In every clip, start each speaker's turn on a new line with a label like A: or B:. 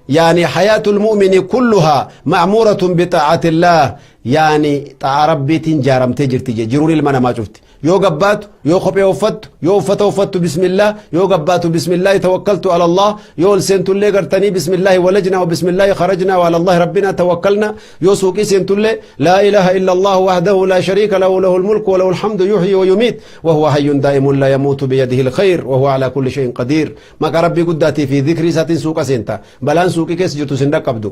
A: يعني حياة المؤمن كلها معمورة بطاعة الله. يعني طاعة ربي تنجارم تجرتي جرون المنا ما شفت. Yoo gabbaatu, yoo kophee uffattu, yoo uffata uffattu bismillah, yoo gabbaatu bismillah tawakkaltu ala Allah, yoo ol seentullee gartanii bismillah walajna wa bismillah kharajna wa ala Allah rabbina tawakkalna, yoo suuqii seentullee laa ilaha illa Allah wahdahu la sharika lahu lahu almulku wa lahu alhamdu yuhyi wa yumiit wa huwa hayyun daa'imun la yamuutu biyadihi alkhayr wa huwa ala kulli shay'in qadiir. Maqaa rabbii guddaatii fi dhikrii isaatiin suuqa seenta, balaan suuqii keessa jirtu sin dhaqqabdu,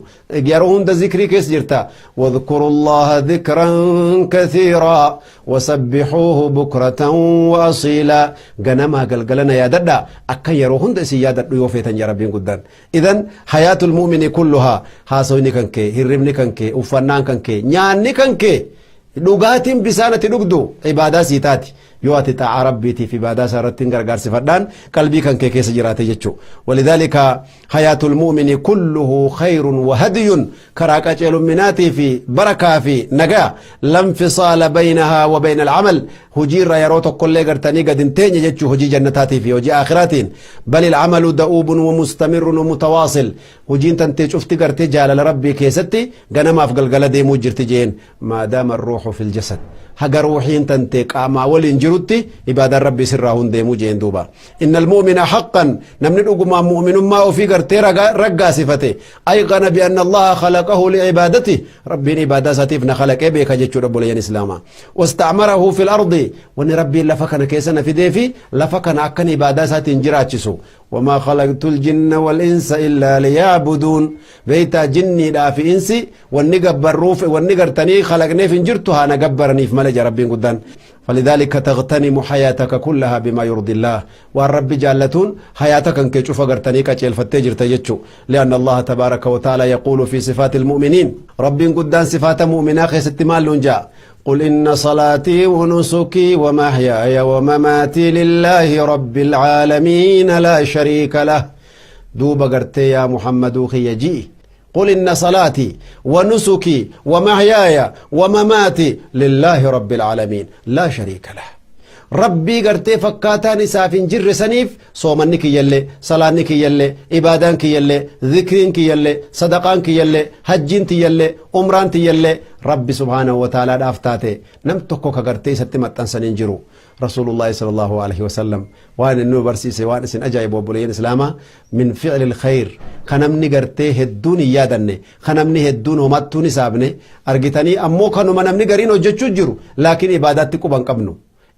A: yeroo hunda zikrii keessa jirta. Wadhkuru allaha dhikran kathiiraa wasabbihuuhu bukratan wa asiila. Ganamaa galgalana yaadadha, akka yeroo hunda isin yaadadhu yoo feetan yaa rabbiin guddaan. Idan hayaatul mu'mini kulluhaa, haasawni kan kee, hirribni kan kee, uffannaan kan kee, nyaanni kan kee, dhugaatiin bisaan ati dhugdu ibaadaa sii taati yoo ati xaa'aa rabbiitiif ibaadaa isaa irratti hin gargaarsifadhaan qalbii kan kee keessa jiraate jechuu. Walidhaalika hayaatul mu'mini kulluhu khayrun wa hadiyun, karaa qaceelumminaatii fi barakaa fi nagaa. Lanfisaala baynahaa wa bayna alcamal, hojiirra yeroo tokkollee gartanii gad hin teenye jechuu, hojii jannataatii fi hojii aakhiraatiin. Bal ilcamalu da'uubun wa mustamirrun wa mutawaasil, hojiin tantee cufti gartee jaalala rabbii keessatti ganamaaf galgala deemuu jirti jeen. Maadaama ruuxu fil jasad, haga ruuxiin tantee qaamaa waliin jirutti ibaadaan rabbii sirraa hun deemuu jeen. Duuba inna almu'mina haqqan, namni dhugumaan mu'minummaa ofii gartee raggaasifate, ayqana bianna allaha khalaqahu li'ibaadati, rabbiin ibaadaa isaatiif na khalaqee beeka jechuudha. Obboleeyyan islaamaa, wasta'marahu fil ardi, wanni rabbiin lafa kana keessa na fidee fi lafa kana akkan ibaadaa isaatiin jiraachisu. Wamaa khalaqtul jinna wal insa illaa liya'buduun. Beeytaa, jinniidhaa fi insi wanni gabbarruuf, wanni gartanii khalaqneef hin jirtu haa na gabbaraniif malee jaa rabbiin guddaan. فلذلك تغتنم حياتك كلها بما يرضي الله، وان ربي جالتون حياتك انك شوف غرتني كچيل فتجر تجچو، لأن الله تبارك وتعالى يقول في صفات المؤمنين، ربي قدان صفات مؤمنا خيست مال جاء: قل إن صلاتي ونسكي ومحياي ومماتي لله رب العالمين لا شريك له. دوب غرتي يا محمد خيجي: قل إن صلاتي ونسكي ومحياي ومماتي لله رب العالمين لا شريك له. ربي gartee fakkaataan isaaf hin jirre saniif soomanni kiyyallee, salaanni kiyyallee, ibaadaan kiyyallee, zikriin kiyyallee, sadaqaan kiyyallee, hajjiin tiyyallee, umraan tiyyallee rabbi subhaanahu wa ta'aalaadhaaf taate, nam tokko ka gartee isatti maxxansan hin jiru. Rasuulullaahi sallallahu alaihi wasallam waan inni nu barsiise waan isin ajaa'ibu, obboleeyyan islaamaa, min fi'li khayr ka namni gartee hedduun hin yaadanne, ka namni hedduun homattuun hisaabne argitanii, ammoo kanuma namni gariin hojjechuu jiru, laakiin ibaadaatti quban qabnu.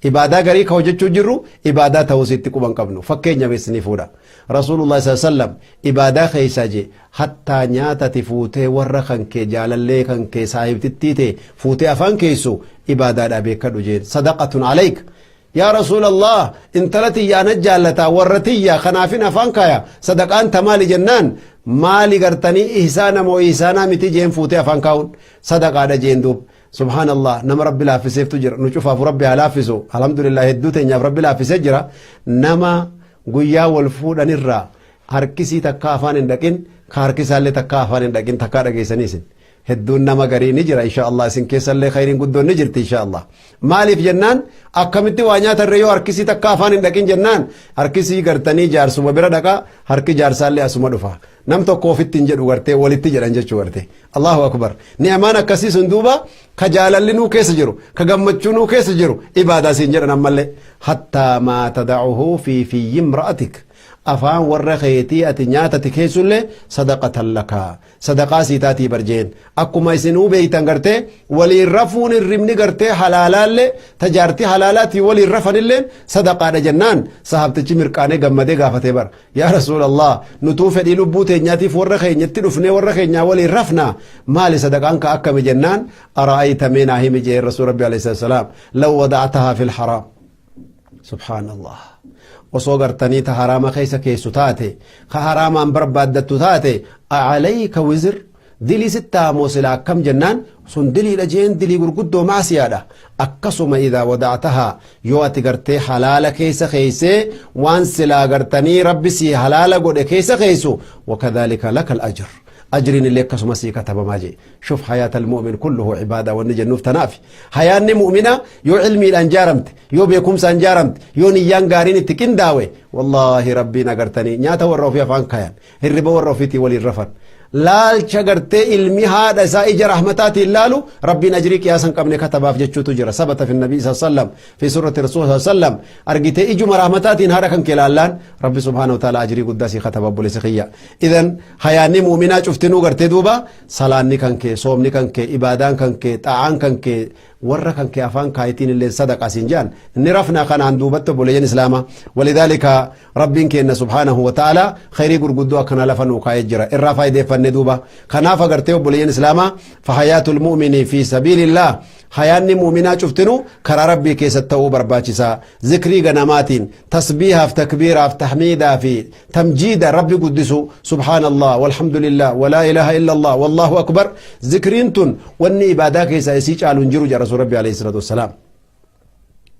A: Ibaadaa garii ka hojjechuu jirru ibaadaa ta'uu sitti quban qabnu. Fakkeenya isinii fuudha. Rasuulullah sallallahu alaihi wasallam ibaadaa keessa je, hattaa nyaatati fuutee warra kan kee, jaalallee kan kee, saahibtittii ta'e fuutee afaan keessu ibaadaadhaa beekadhu jeen. Sadaqatun alayk yaa rasuulallah, intala tiyyaa na jaallataa, warra tiyya kanaafin afaan kaaya, sadaqaan tamaali jennaan, maali gartanii ihsaana moo ihsaanaa miti jeen, fuutee afaan kaa'uun sadaqaadha jeen. Duub subhaanallah, nama rabbi laaffiseeftu jira. Nu cufaafu rabbi haa laaffisu. Alhamdulillah, hedduu teenyaaf rabbi laaffisee jira. Nama guyyaa wal fuudhanirraa harkisii takka afaan hin dhaqin, ka harkisaallee takka afaan hin dhaqin takkaa dhageessanii isin hedduun nama garii ni jira. Insha Allah isin keessallee khayriin guddoon ni jirti insha Allah. Maaliif jennaan, akkamitti waa nyaatarree yoo harkisii takka afaan hin dhaqin jennaan, harkisii gartanii jaarsuma bira dhaqa, harki jaarsaallee asuma dhufa, nam tokko ofitti hin jedhu, gartee walitti jedhan jechuu garte. Allahu akbar, ni'amaan akkasii sun duuba ka jaalalli nuu keessa jiru, ka gammachuu nuu keessa jiru ibaadaa siin jedhan. Ammallee hattaa maa tadacuhu fi fiyyi imra'atik, afaan warra keetii ati nyaatati keessullee sadaqatan laka, sadaqaa sii taatii barjeen. Akkuma isinuu beeytan gartee waliin rafuun hirribni gartee halaalaallee tajaartii halaalaatii waliin rafanillee sadaqaadha jennaan, sahabtichi mirqaanee gammadee gaafatee bara: yaa rasuulallah, nutuu fedhii lubbuu teenyaatiif warra keenyatti dhufnee warra keenyaa waliin rafna, maali sadaqaan ka akkami jennaan, ara'ayta, mee naa himi jeen rasuul rabbi alayhi salaam, law wada'tahaa fil haraam, subhaanallah, osoo gartanii ta haraama keessa keessu taate, ka haraamaan barbaaddattu taate, alayka wizir, dilii sittaa moo sila akkam jennaan, sun diliidha jeen, dilii gurguddoo maasiyaadha. Akkasuma idaa wada'tahaa, yoo ati gartee halaala keessa keeysee waan silaa gartanii rabbi si halaala godhe keessa keeysu, wakadhalika laka al ajr. Ajriin illee akkasuma sii katabamaa jee. Shuf hayaata almu'min kulluhu cibaada wanni jennuuf tanaafi. Hayaanni mu'mina yoo ilmiidhaan jaaramte, yoo beekumsaan jaaramte, yoo niyyaan gaariin itti qindaawe, wallaahi Rabbiin agartanii nyaata warra ofii afaan kayan, hirriba warra ofiitii waliin rafan. Laalcha gartee ilmi haadha isaa ija rahmataatiin laalu, Rabbiin ajrii qiyaasa hin qabne katabaaf jechuutu jira. Sabata fi nabii sallam fi surrati rasuul sallam. Argitee, ijuma rahmataatiin haadha kan kee laallaan, Rabbi subhaanahu wa ta'ala ajrii guddaa sii kataba, obboleessi kiyya. Idan hayaanni mu'minaa cuftinuu gartee duuba salaanni kan kee, soomni kan kee, ibaadaan kan kee, xaa'aan kan kee, warra kan kee afaan kaayitiin illee sadaqaa siin jedhan inni rafna. Kanaan duubatti, obboleeyyan islaamaa, walidhaalika Rabbiin keenya subhaanahu wa ta'ala khayrii gurguddoo akkana lafa nuu kaa'ee jira, irraa faayideeffanne. Duuba kanaaf agartee, obboleeyyan islaamaa, fahayaatul mu'mini fi sabiilillah, hayaanni mu'minaa cuftinu karaa Rabbii keessatti ta'uu barbaachisa. Zikrii ganamaatiin, tasbiihaaf, takbiiraaf, tahmiidaa fi tamjiida, Rabbi guddisu, subhaanallah walhamdulillah walaa ilaaha illallah wallahu akbar. Zikriin tun wanni ibaadaa keessaa isii caalu hin jiru jedha rasuul Rabbi alayhi salaatu wassalaam.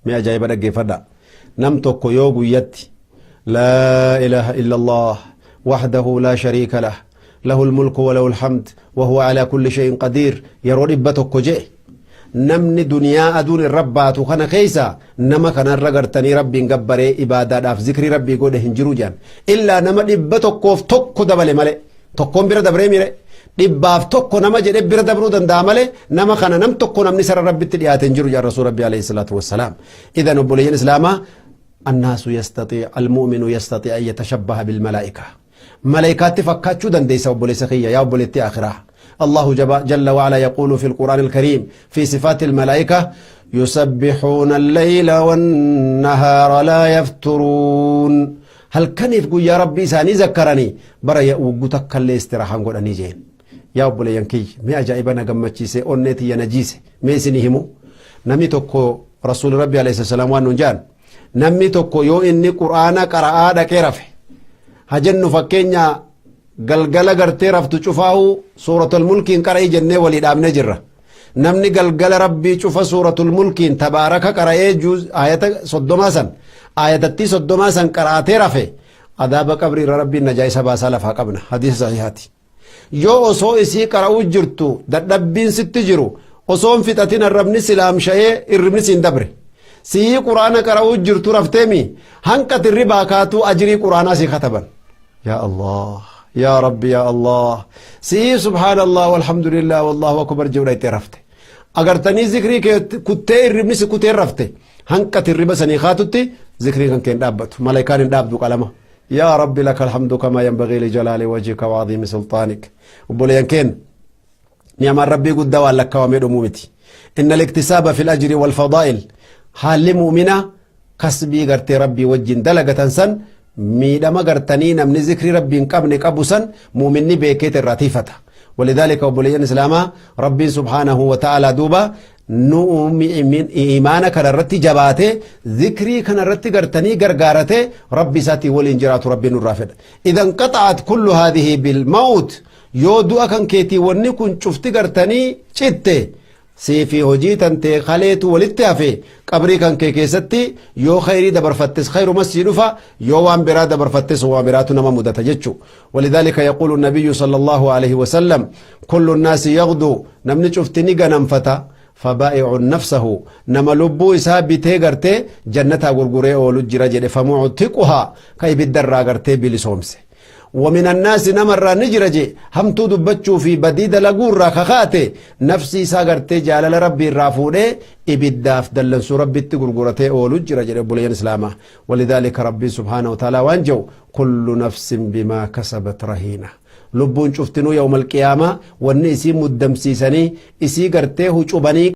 A: Mee ajaa'iba dhaggeeffadha. Nam tokko yoo guyyatti laa ilaaha illallah wahdahu laa shariika lah lahu lmulku walahu lhamd wahuwa alaa kulli shay'in qadiir yeroo 100 je'e, namni duniyaa aduun irra baatu kana keessa nama kanarra gartanii Rabbiin gabbaree ibaadaadhaaf zikrii Rabbii godhe hin jiru jedhan, illaa nama 101 dabale malee. Tokkoon bira dabree mire, 101 nama jedhe bira dabruu danda'a malee, nama kana nam tokko namni sara Rabbitti dhiyaate hin jiru jedhan rasuul Rabbii alayhi salaatu wassalaam. Idan obboleeyyan islaamaa, annaasu yastatii almu'minu yastatii an yatashabbaha bilmalaa'ika. Malaayikaatti fakkaachuu dandeessa, obboleessa kiyya, yaa obboleettii akhiraa. الله جل وعلا يقول في القرآن الكريم في صفات الملائكة: يسبحون الليل والنهار لا يفترون. Halkaniif guyyaa Rabbii isaanii zakkaranii bara wagguu takka illee istiraahaan godhanii jeen. Yaa obboleeyyan kiyya, mee ajaa'iba na gammachiise, onnee tiyya na jiise, mee isinii himu. Namni tokko, rasuulli Rabbi alayhi salaam waan nuun jaan, namni tokko yoo inni Qur'aana qara'aa dhaqee rafe, hajennu fakkeenya galgala gartee raftu cufaa'uu Suuratul Mulkiin qara'ii jennee walii dhaabnee jirra. Namni galgala Rabbii cufa Suuratul Mulkiin tabaaraka qara'ee, ayata 30 san, ayatattii 30 san qara'atee rafe, adaaba qabrii irra Rabbiin najaa isa baasaa lafaa qabna. Hadiisa sahihaati. Yoo osoo isii qara'uu jirtu dadhabbiin sitti jiru, osoo hin fixatin arrabni silaamsha'ee irribni siin dabre, sii Quraana qara'uu jirtu rafteemi, hanqati irribaa kaatuu ajrii Quraanaa sii kataban. Yaa Allah, yaa Rabbi, yaa Allah. Sii subhaanallah walhamdulillah wallahu akbar jedhu itti rafte, agartanii zikrii kee kuttee, irribni si kutee rafte, hanqati irriba sanii kaatutti zikrii kan kee hin dhaabbatu, malaayikaan hin dhaabdu qalama. Yaa Rabbi, laka alhamdu kama yanbagii lijalaali wajhika wa aziimi sultaanik. Obboleeyyan keenya, ni'amaan Rabbii guddaa waan lakkaawamee dhumuu miti. Inna liktisaaba fil ajri wal fadaa'il, haalli mu'mina kasbii gartee Rabbii wajjin dalagatan san, miidhama gartanii namni zikrii Rabbii hin qabne qabu san mu'minni beekeet irraa tiifata. ولذلك obboleeyyan islaamaa, Rabbiin subhaanahu wa ta'ala duuba nu imaana kana irratti jabaate, zikrii kana irratti gartanii gargaarate, Rabbi isaatii waliin jiraatu Rabbiin nurraa fedha. إذا انقطعت كل هذه بالموت, yoo du'a kan keetii wanni kun cufti gartanii citte, siifi hojii tantee kaleetu walitti hafe qabrii kan kee keessatti, yoo khayrii dabarfattes khayrumas sii dhufa, yoo waan biraa dabarfattes waan biraatu nama mudata jechu. ولذلك يقول النبي صلى الله عليه وسلم: كل الناس يغدو, namni cuftini ganamfata, فبائع نفسه, nama lubbuu isaa bitee gartee jannataa gurguree oolu jira jedhe, فمعتقها, ka ibiddarraa gartee bilisoomse. ومن الناس, namarraa ni jira je, hamtuu dubbachuu fi badii dalaguu irraa kakaate, nafsi isaa gartee jaalala Rabbii irraa fuudhee ibiddaaf dallansuu Rabbitti gurguratee oolu jira jedhe, obboleeyyan islaamaa. ولذلك ربي سبحانه وتعالى waan jedhu: كل نفس بما كسبت رهينة. Lubbuun cuftinuu yawmal qiyaamaa wanni isii muddamsiisanii isii gartee hucubanii